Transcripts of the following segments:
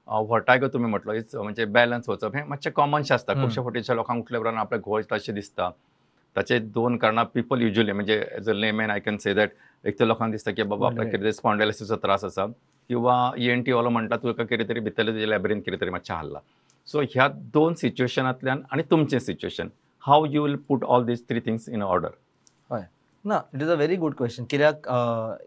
व्हर्टायगो तुमी म्हटलो is म्हणजे बॅलन्स वचप हें मातशें कॉमनशें आसता. खुबशे फावटी लोकांक उठल्या उपरांत आपल्याक घुंवळ येता अशें दिसता. ताचे दोन कारणां पिपल युजली म्हणजे as a layman I can say that एक तर लोकांक दिसता की बाबा आपल्याक कितें स्पॉन्डायलिसिसचो त्रास आसा किंवा ENT वालो म्हणटा तुका कितें तरी भितरलें तुजें लॅबरीन कितें तरी मातशें हाल्ला. सो ह्या दोन सिच्युएशनांतल्यान आनी तुमचें situation, how you will put all these three things in order? हय ना, it is a very good question. कित्याक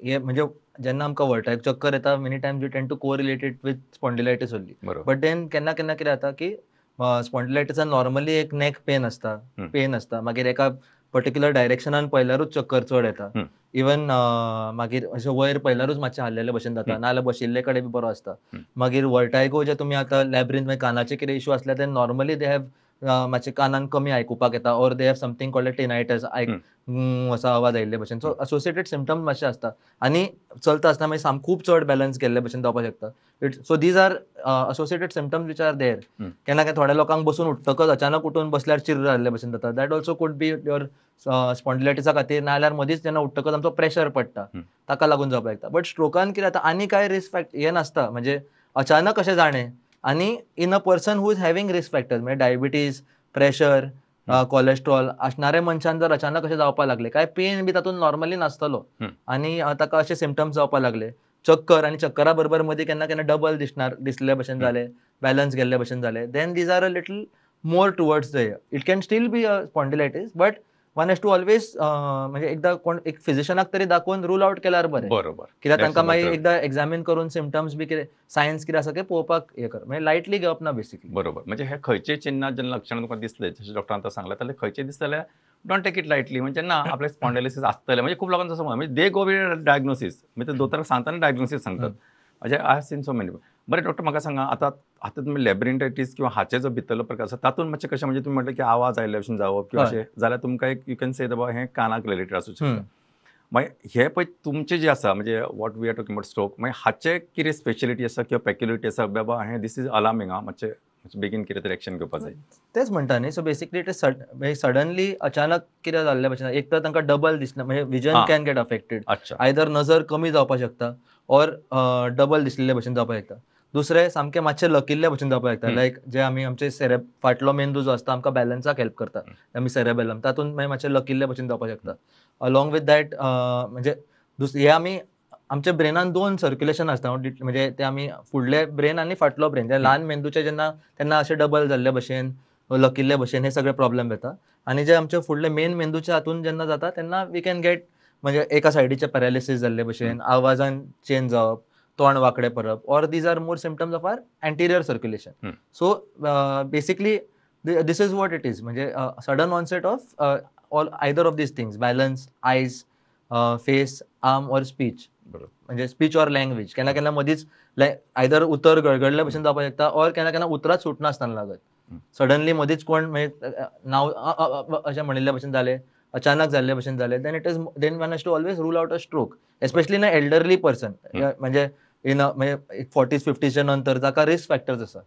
हे म्हणजे जेन्ना आमकां व्हर्टायगो चक्कर येता many times we tend to correlated with spondylitis only. But then केन्ना केन्ना कितें जाता की स्पॉन्डिलायटीसान नॉर्मली एक नेक पेन आसता, पेन आसता, मागीर एका पर्टिक्युलर डायरेक्शनान पळयल्यारूच चक्कर चड येता, इवन मागीर अशें वयर पळयल्यारूच मातशें हाल्लेले भशेन जाता, नाजाल्यार बशिल्ले कडेन बी बरो आसता. मागीर व्हर्टायगो जे तुमी आतां लॅबरीन मागीर कानाचे कितें इशू आसल्यार ते नॉर्मली they have मातशें कानान कमी आयकुपाक येता or they have something called tinnitus, आयक असो आवाज आयिल्ले भशेन. सो असोसिएटेड सिमटम्स मातशे आसता आनी चलता आसतना मागीर साम खूब चड बॅलन्स केल्ले भशेन जावपाक शकता. So these are associated symptoms which are there. केन्ना केन्ना थोड्या लोकांक बसून उठतकच अचानक उठून बसल्यार चिर्र जाल्ले भशेन जाता, that also could be your स्पॉन्डिलायटीसा खातीर, नाजाल्यार मदींच जेन्ना उठतकच आमचो प्रेशर पडटा ताका लागून जावपाक शकता. बट स्ट्रोकान कितें जाता आनी कांय रिस्क फॅक्ट हें नासता, म्हणजे अचानक अशें जाणें आनी in a person who is having risk factors म्हणजे डायबिटीज, प्रेशर, कोलेस्ट्रॉल असणारे मनशान जर अचानक अशें जावपाक लागले काय पेन बी तातूंत नॉर्मली नासतलो आनी ताका अशे सिमटम्स जावपाक लागले, चक्कर आनी चक्करा बरोबर मदीं केन्ना केन्ना डबल दिसणार दिसले भशेन जाले, बॅलन्स गेल्ले भशेन जाले, then these are a little more towards the, it can still be a spondylitis but one has to always म्हणजे एकदा कोण एक फिजिशनाक तरी दाखोवन रूल आवट केल्यार बरें. बरोबर, कित्याक तांकां मागीर एकदा एग्जामीन करून सिमटम्स बी कितें सायन्स कितें आसा तें पळोवपाक हें कर, म्हणजे लायटली घेवप ना बेसिकली. बरोबर, म्हणजे हे खंयचे चिन्ह जेन्ना लक्षणां तुमकां दिसले जशें डॉक्टरान आतां सांगलें जाल्यार खंयचे दिसले जाल्यार don't take it lightly, म्हणजे ना आपल्याक स्पॉन्डायलिसीस आसतलें. म्हणजे खूब लोकांचो समज म्हणजे दे गो विथ डायग्नोसीस, म्हणजे दोतोराक सांगतना डायग्नोसीस सांगतात. म्हणजे I have seen so many. बरें डॉक्टर म्हाका सांगा आतां आतां तुमी लॅबरिंटायटीस किंवा हाचे जो भितरलो प्रकार आसा तातूंत मातशें कशें म्हणजे तुमी म्हटलें की आवाज आयिल्ले भशेन जावप किंवा अशें जाल्यार तुमकां एक you can से बाबा हें कानाक रिलेटेड आसूं शकता. मागीर हे पळय तुमचें जें आसा म्हणजे what we are talking about stroke, मागीर हाचें कितें स्पेशलिटी आसा किंवा पेक्युलिटी आसा बाबा हें this is alarming आं, मातशें बेगीन कितें तरी एक्शन घेवपाक जाय. तेच म्हणटा न्ही. So basically it is suddenly अचानक कितें जाल्ले भशेन एक तर तांकां डबल दिसना म्हणजे vision can get affected, either नजर कमी जावपाक शकता ऑर डबल दिसलेले भशेन जावपाक शकता. दुसरें सामकें मातशें लकिल्ले भशेन जावपाक शकता, लायक जे आमी आमचे सेरेब फाटलो मेंदू जो आसता आमकां बॅलन्साक हेल्प करता आमी सेरेबेलम, तातूंत मागीर मातशें लकिल्ले भशेन जावपाक शकता. अलॉंग विथ that म्हणजे हे आमी आमच्या ब्रेनान दोन सर्क्युलेशन आसता, म्हणजे ते आमी फुडले ब्रेन आनी फाटलो ब्रेन, जे ल्हान मेंदूचे जेन्ना तेन्ना अशें डबल जाल्ले भशेन लकिल्ले भशेन हे सगळे प्रॉब्लेम येता आनी जे आमचे फुडले मेन मेंदूच्या हातून जेन्ना जाता तेन्ना we can get म्हणजे एका सायडीचे पॅरालिसीस जाल्ले भशेन, आवाजान चेंज जावप, तोंड वांकडें परप, or these are more symptoms of our anterior circulation. So basically this is what it is, म्हणजे sudden onset of all either of these things, balance, eyes, face, arm or speech, म्हणजे speech or language. केन्ना केन्ना मदींच either उतर गळगडले भशेन जावपाक शकता or केन्ना केन्ना उतरांच सुटनासतना लागत, सडनली मदींच कोण म्हणजे नांव अशें म्हणिल्ले भशेन जालें, अचानक जाल्ले भशेन जालें, then it is then one has to always rule out a stroke, especially in a elderly person, म्हणजे इन म्हणजे 40s 50s नंतर जाका रिस्क फॅक्टर्स आसा.